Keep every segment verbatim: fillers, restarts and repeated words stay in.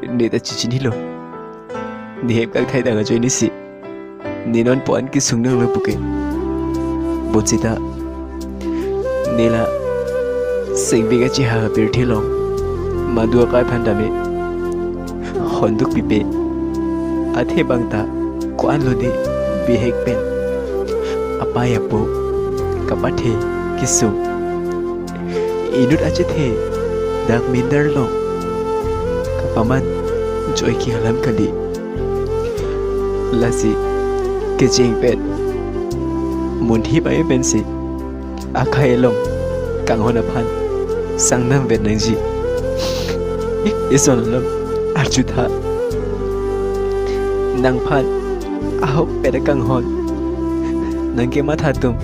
Ne ta chichinilo. Ne hem kangthai tang ajoine si ne non puan kesung nanglo puke. Bonsita ne la sengvek achiha pirthe along madu akai aphan tame honduk pipe. Athe bang ta ko-anlo ne bihek pen apei apo kapathe kesung. Inut achethe dak mindar along kapaman joike alam kali. Lasi kecheng pen munthi pai pensi akhei along kanghon aphan sangnam vet nangji. Ison along arjutha. Nangphan ahok pen kanghon, nangkematha atum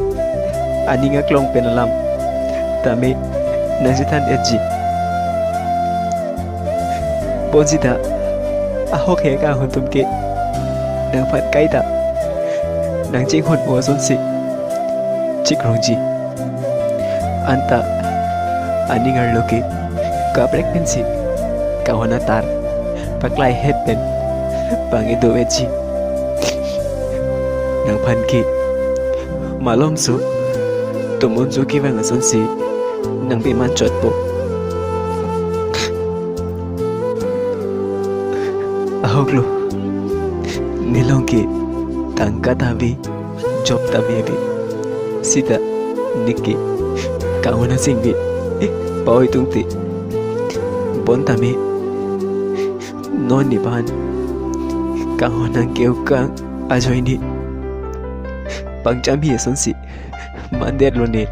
aning aklong pen alam tame nangchethan-etji. Bonsita ahok he kanghon atum ke nangphan kaita nangchinghon mo asonsi chikrongji. Anta aning arlo ke kaprek pensi kanghon atar paklai het pen bang-e do-etji. Nangphan ke malomso tomonso kevang asonsi nangpeman chotpo. Ahoklo, nelong ke tangka ta ave, job ta ave ave. Sita ne ke kanghon asingve, eh, pao-i tungte. Bon tame non nephan kanghon nangkeu kang ajoine pangcham hi asonsi mandetlo ne.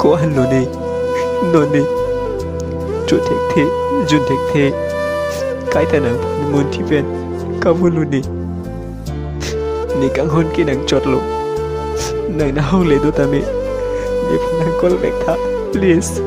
Ko-anlo ne, non ne cho thekthe, jun thekthe, kaita nangphan munthi pen kavulo ne. Ne kanghon ke nangchotlo. Nang nahongle do tame nephan nang call back tha, please.